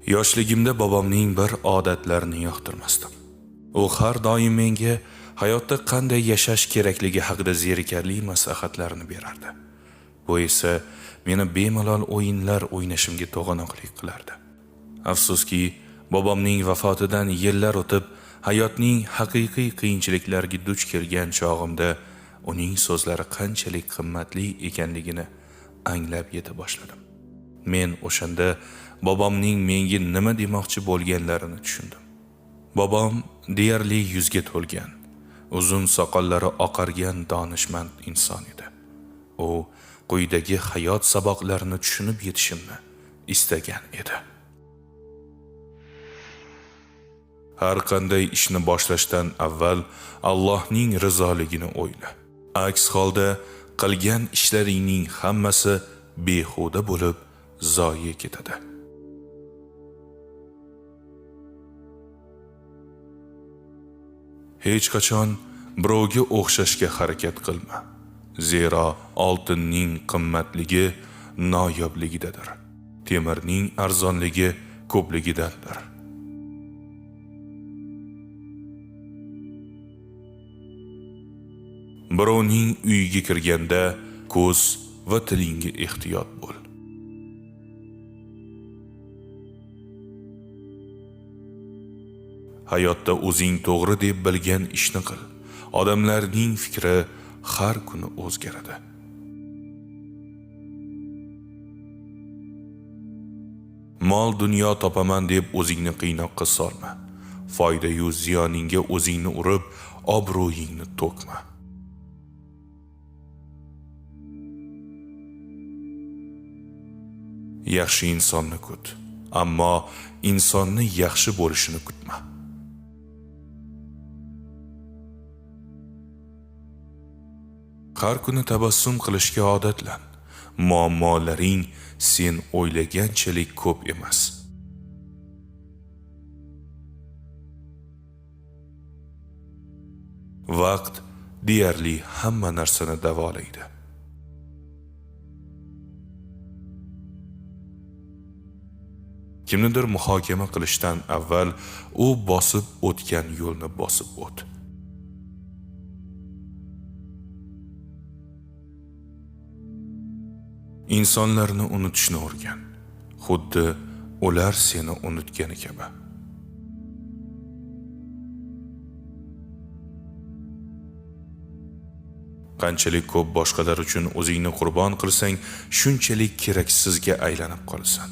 Yoshligimda bobomning bir odatlarini yoqtirmasdim. U har doim menga hayotda qanday yashash kerakligi haqida zerikarli maslahatlarni berardi. Bu esa meni bemalol o'yinlar o'ynashimga to'g'anoqlik qilardi. Afsuski, bobomning vafotidan yillar o'tib, hayotning haqiqiy qiyinchiliklariga duch kelgan chog'imda uning so'zlari qanchalik qimmatli ekanligini anglab yeta boshladim. Men o'shanda bobomning menga nima demoqchi bo'lganlarini tushundim. Bobom deyarli 100 ga to'lgan, uzun soqollari oqargan donishmand inson edi. U quyidagi hayot saboqlarini tushunib yetishimni istagan edi. Har qanday ishni boshlashdan avval Allohning rizoligini o'yla. Aks holda qilgan ishlaringning hammasi behuda bo'lib zoye ketadi. Hech qachon birovga o'xshashga harakat qilma. Zero oltinning qimmatligi noyobligidadir. Temirning arzonligi ko'pligidandir. Birovning uyiga kirganda ko'z va tilingga ehtiyot bo'l. Hayotda o'zing to'g'ri deb bilgan ishni qil. Odamlarning fikri har kuni o'zgaradi. Mol dunyo topaman deb o'zingni qiynoqqa solma. Foyda-yu ziyoningga o'zingni urib, obro'yingni to'kma. Yaxshi insonni kut, ammo insonni yaxshi bo'lishini kutma. Har kuni tabassum qilishga odatlan. Muammolaring sen o'ylaganchalik ko'p emas. Vaqt deyarli hamma narsani davolaydi. Kimnidir muhokama qilishdan avval u bosib o'tgan yo'lni bosib o't. Insonlarni unutishni o'rgan, xuddi ular seni unutgani kabi. Qanchalik ko'p boshqalar uchun o'zingni qurbon qilsang, shunchalik keraksizga aylanib qolasan.